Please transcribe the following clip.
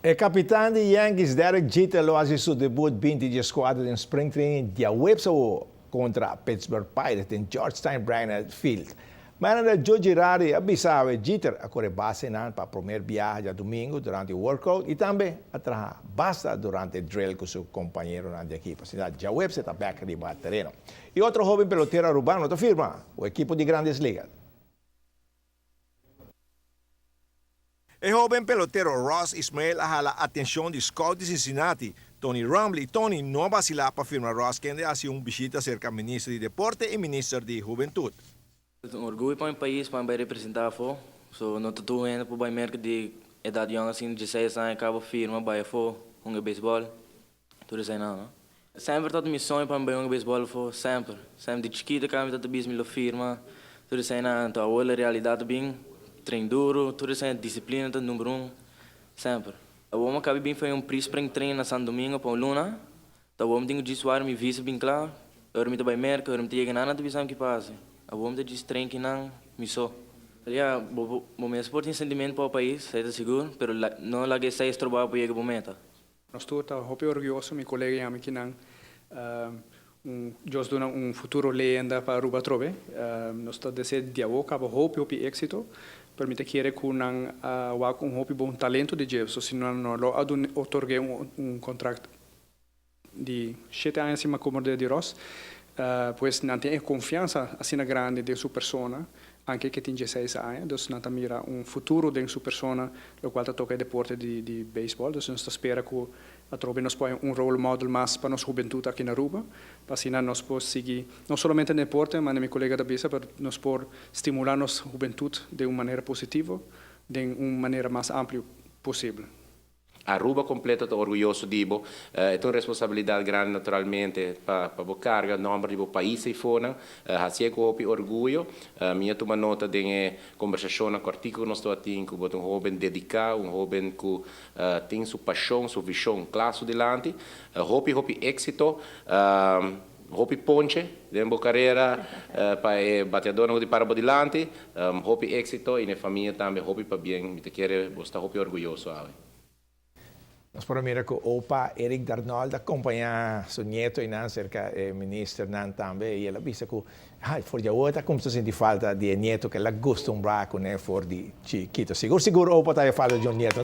E kapitan di Yankees Derek Jeter lo hasi su debut binti dieskuater den spring training diahuebs awo kontra Pittsburgh Pirates den George Steinbrenner Field. Manager Joe Girardi a bisa awe Jeter a kore basenan pa promer biaha djadumingu durante workout i tambe a traha basta durante drill ku su kompañeronan di ekipo. Asina djahuebs e ta bek riba tereno. I otro hoben pelotero arubano ta firma ku ekipo di Grandes Ligas. E hoben pelotero Ross Ismail a hala atencion di scout di Cincinnati, Tony Rumbley. Tony no a bacila pa firma Ross kende a haci un bishita cerca Minister di Deporte y Minister di Hubentud. Ta un orguyo pa mi pais pa mi bai representa afo. So no ta tur hende por bai Merca di edad yong asina, dieseis aña caba firma bai afo hunga beisbol. Tur eseinan no. Semper tabata mi soño pa mi bai hunga beisbol afo, semper. Semper di chikito caba mi tabata bisa mi lo firma, tur eseinan. Anto awor la realidad ta bin, train duro, tur eseinan, disciplina ta number un, semper. Awor mi a caba di bin fai un pre-spring training na San Domingo pa un luna, ta awor mi tin cu djis wara mi visa bin cla, ora mi ta bai Merca, ora mi ta yega nan, nan ta bisa mi ki pasa. Awor mi ta djis train kinan mi so. Ya, bo bo mes por tin sentimento pa bo pais, esei ta sigur, pero no laga esei stroba bo pa yega bo meta. Nos tur ta hopi orguyoso, mi colega y ami kinan un Dios duna un futuro leyenda pa Aruba atrobe. Nos ta desea di awo caba hopi hopi exito, pero mi ta kere cu nan a wak un hopi bon talento di dje, so si nan no lo a duna otorge un contract di shete aña asina como de di Ross, pues nan tin e confiansa asina grandi den su persona Anke ke tin dieseis aña, dus nan ta mira un futuro den su persona lokual ta toka e deporte di beisbòl. Dus nos ta spera ku atrobe nos por haña un role model mas pa nos hubentut aki na Aruba, pa asina nos por sigui no solamente den deporte, manera mi kolega ta bisa, pero nos por stimulá nos hubentut den un manera positivo, den un manera mas amplio posibel. Aruba completo ta orguyoso di bo. E ta un responsabilidad grandi naturalmente pa pa bo carga nomber di bo pais eifonan. Hacié cu hopi orguyo. Mi a tuma nota den e conversacionnan cortico cu nos tabatin cu bo ta un hoben dedica, un hoben cu tin su pasion, su vision cla su dilanti. Hopi hopi exito. Hopi ponche den bo carera pa e bateadornan cu tin para bo dilanti. Hopi exito y na e famia tambe hopi pabien. Mi ta kere bo sta hopi orguyoso awe. Nos por a mira cu opa Eric Darnold a compaña su nieto eynan cerca e ministernan tambe y el a bisa cu for di awor ta cuminsa sinti falta di e nieto cu el a gustumbra cune for di chikito. Sigur sigur opa ta haya falta di un nieto.